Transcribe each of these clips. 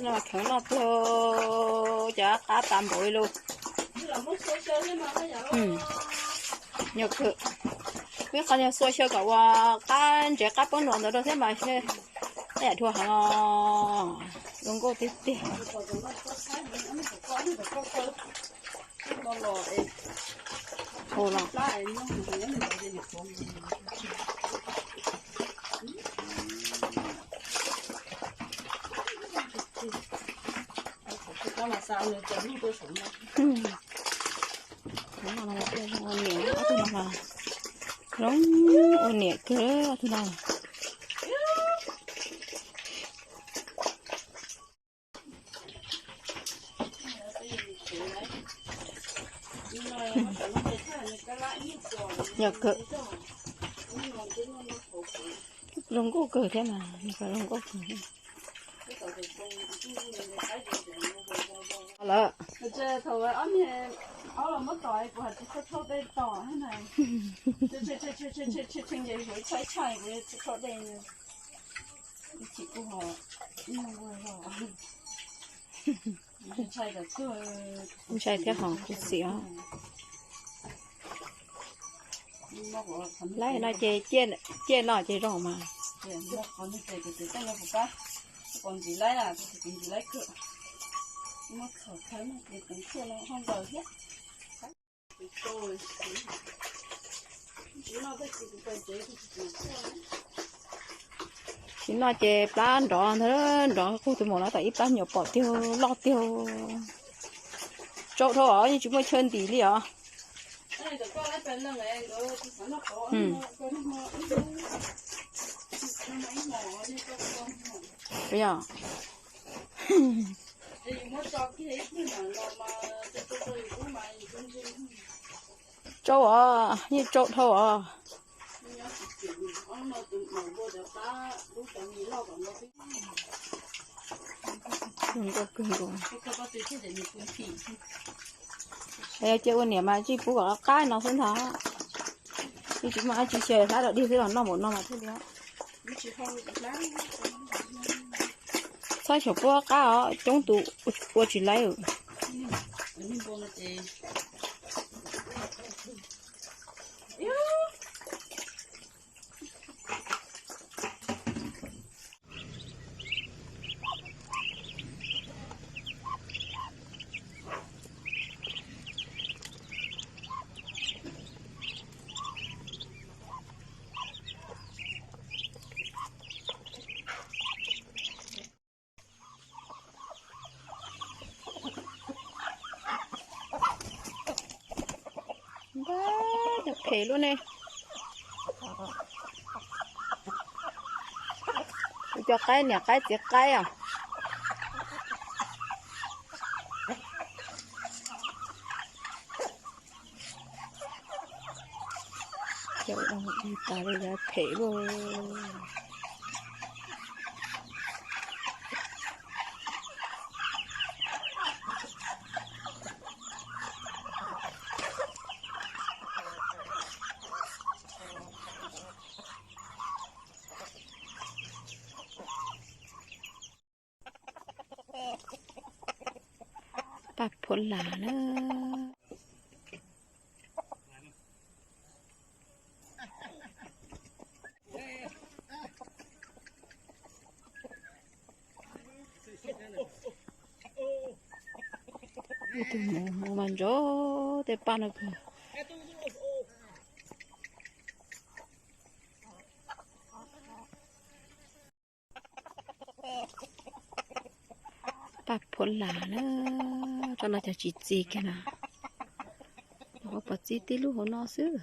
No kheev noj tiag, cas qab tas npaum li lauj. Nyuag kawg, peb qhov nyuag xua xyaw kom ua qab ntsev qab poob nrov ntawd rau thiab mas, qab yam dhua heev os. Zoo nkauj tiag tiag. Ua los. Ua niam, ob tug no mas zoo ua niam kawg, ob tug no. Yog kawg, zoo nkauj kawg thiab mas, zoo nkauj kawg. Lawm. Ntshai thiab hos kuv xim os. Laib no ces ciaj no ces zoo mas. Tsis noj ces plab nrov ntag, nrov qug tus maum no tas ib plab nyuam pom tiag loj tiag. Tsau dhau os, yeej tsis muaj chaw ntim li os. Yog. Tsau os, yeej tsau dhau os. Zoo nkauj kawg nkaus. Yog cia ua niam mas tsij pub kom qab no xwb ntag. Yeej tsis muaj dab tsi xyaw hlab dog dig xwb los noj npaum no mas thiaj li. Txhob xyaum pub qab os, coob tus ua tsis laib. Ntag, phem luaj ne. Ua cov qaib niam qaib txiv qaib os. Cov ua tas li yog phem luaj. Paj phuav las na. Tus mus mus mas ntsoov tej paj no kawg. Paj phuav las na, tsob no cog tsis txi kiag na. Pom txi tib lub hauv no xwb.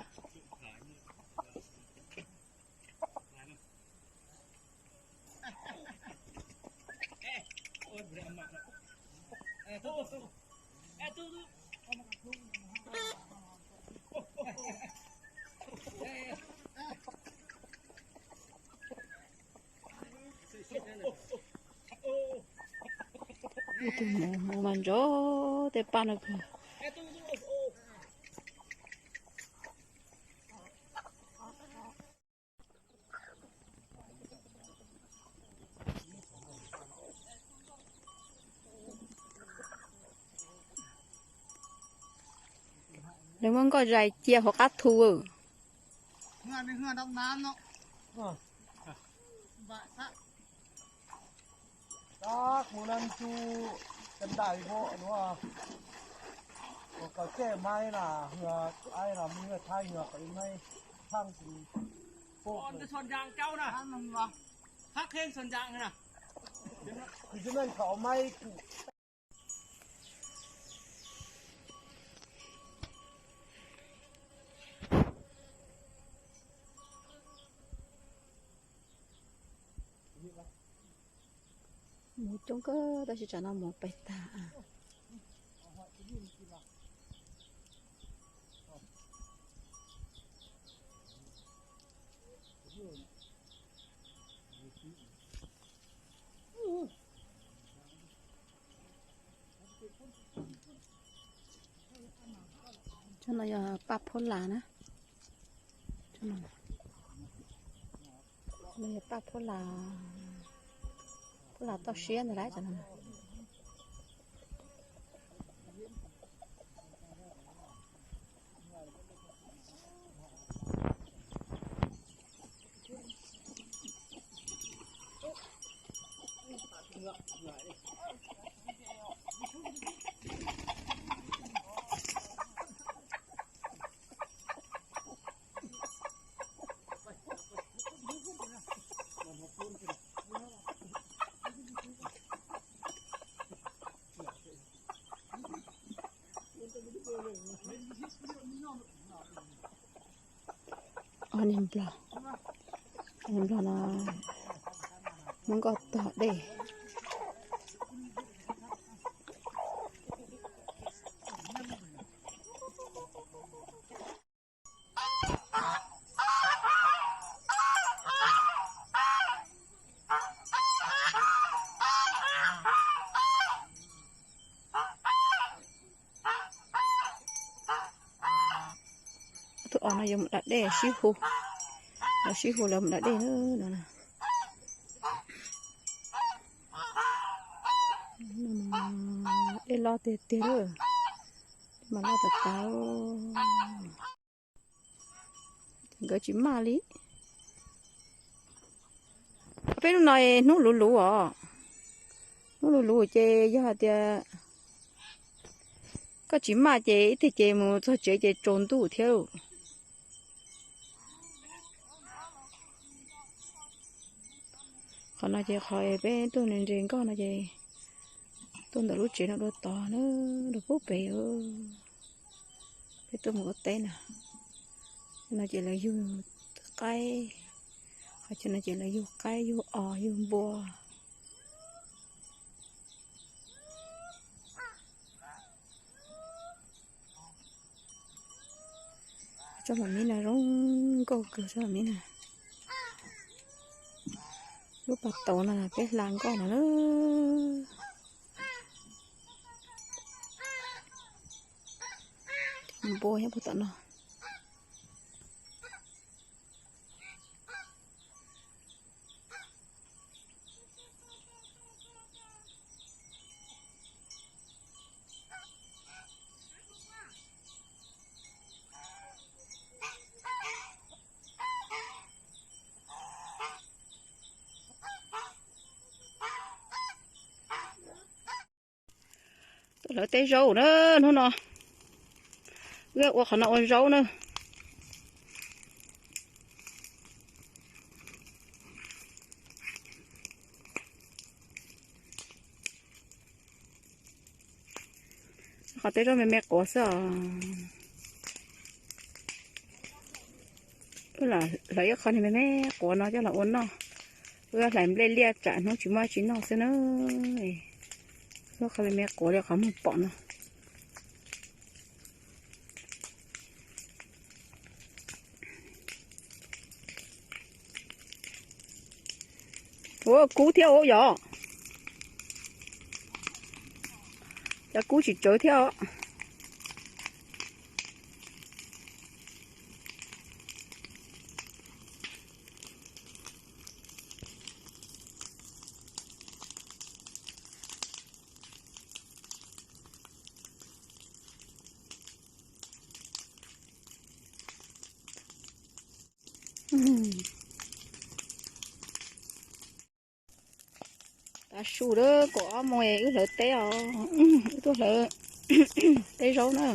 Tus mus mus mas ntsoov tej paj no kawg. Nws muab nkoj zais cia hauv qab thu. Muv coob kawg tab sis tsam no muv pais tag. Cov no yog paj phuab las na. Cov no yog paj phuab las, phuab las toj siab ntag lauj cov no. Ob niag nplog, ob niag nplog no muab nkoj tog dej. Tus os no yuav mus da dej sib hu, lawv sib hu lawv mus da dej no. Dej loj tiag tiag, dej mas loj tas tas. Nkawd tsis maj li. Peb hnub no hnub luv luv os, hnub luv luv ces yog hais tias koj tsis maj ces ib teg ces mus txog tsev ces tsaus ntuj thiab. Qhov no ces qhov peb tuaj nres nkoj no ces tuaj ntawm lub tsev no dua tod na, dua pub pem. Peb tuaj mus ua teb na. No ces lawv yug qaib, qhov chaw no ces lawv yug qaib yug os yug npua. Tsob mam mib no zoo nkauj kawg tsob mam mib na. Lub pas tauv no peb hla nkoj no na. Npua nyob puag tom no. Lawv teb zaub na, hnub no wb ua qhov no ua zaub na. Qhov teb zaub me me quav xwb os. Hlawv ib qho me me quav no coj los ua noj. Wb hlais nplej liaj tsam hnub tsis muaj tsis noj xwb na. Hlawv qhov me me quav li qhov muag pom no. Ua kub thiab ua yom. Cov kub tsis tsawv thiab os. Tav su lawm, kaum ob moos wb hlawv teb os, wb tuaj hlawv teb zaub na.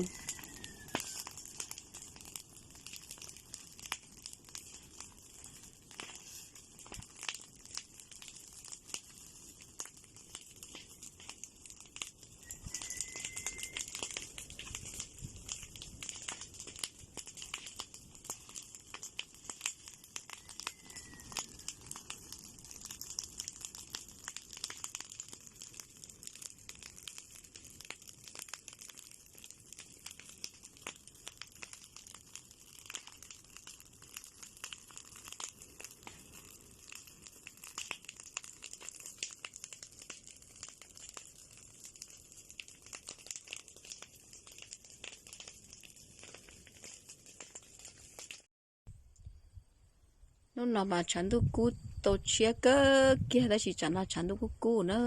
Hnub no mas tshav ntuj kub tau tshiab kawg kiag tab sis tsam no tshav ntuj kub kub na.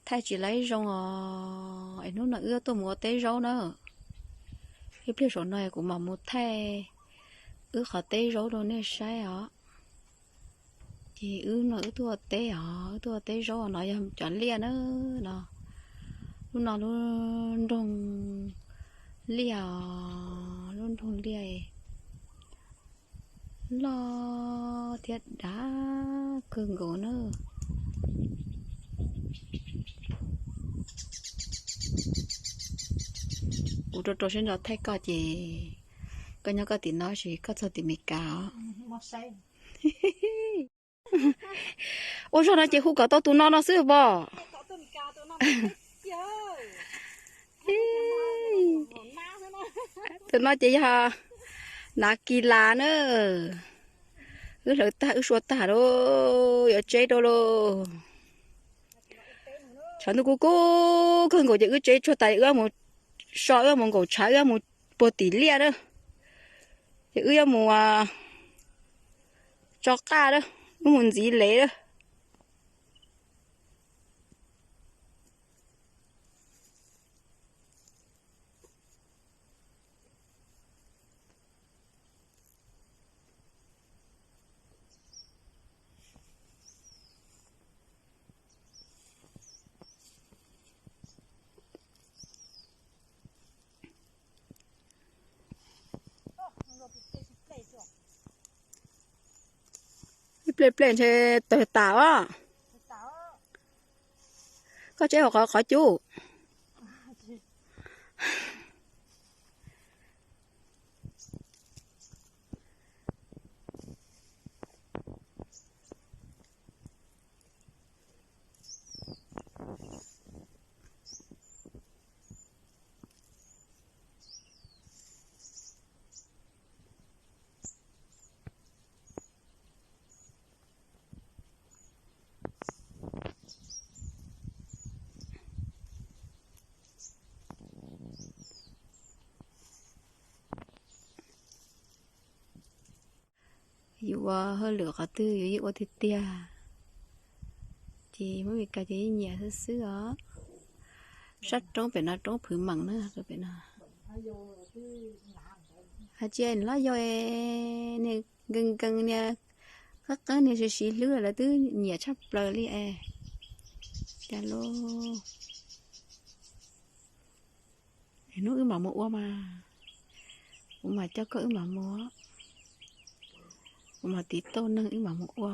Thaij tsis laib zoo os, es hnub no wb tuaj mus ua teb zaub na. Ib pliag saum no kuv mam mus thaij wb qhov teb zaub rau nej saib os. Ces wb no wb tuaj ua teb os, wb tuaj ua teb zaub no yog cov liaj na no. Lub no lub nroog liaj os, lub nroog liaj loj thiab dav kawg nkaus na. Kuv rau rau siab ntso thaij koj ces koj nyob koj tim no ces koj txog tim Meskas os. Ua zog no ces hu kom tau tus no no xwb pom. Tus no ces yog nav kis las na. Wb hlawv tag wb sua tag lauj, yuav tseb rau lauj. Tshav ntuj kub kub kawg nkaus ces wb tseb tsuag tas wb mus so, wb mus nkaum tshav, wb mus puag tim liaj na. Ces wb yuav mus tso qaj na, wb mus ntxiv lev na. Ib pliag pliag ntshe tawg tas os. Koj tseb hauv qhov qhov cub. Yus ua hauj lwm qhov twg yus yeej ua tiag tiag, ces muab Mes Kas ces yeej nyiam xwb xwb os. Sab roob pem no roob phwv meem na, pem no. Hais tias loj yau es nws nkees nkees niag qab qeeb niag siv siv hlwb lawv twb nyiam tshaj plaws li es. Cas lauj? Hnub wb mam mus ua mas, kuv mam coj koj wb mam mus, kuv mam tiv tauj neeg wb mam mus ua.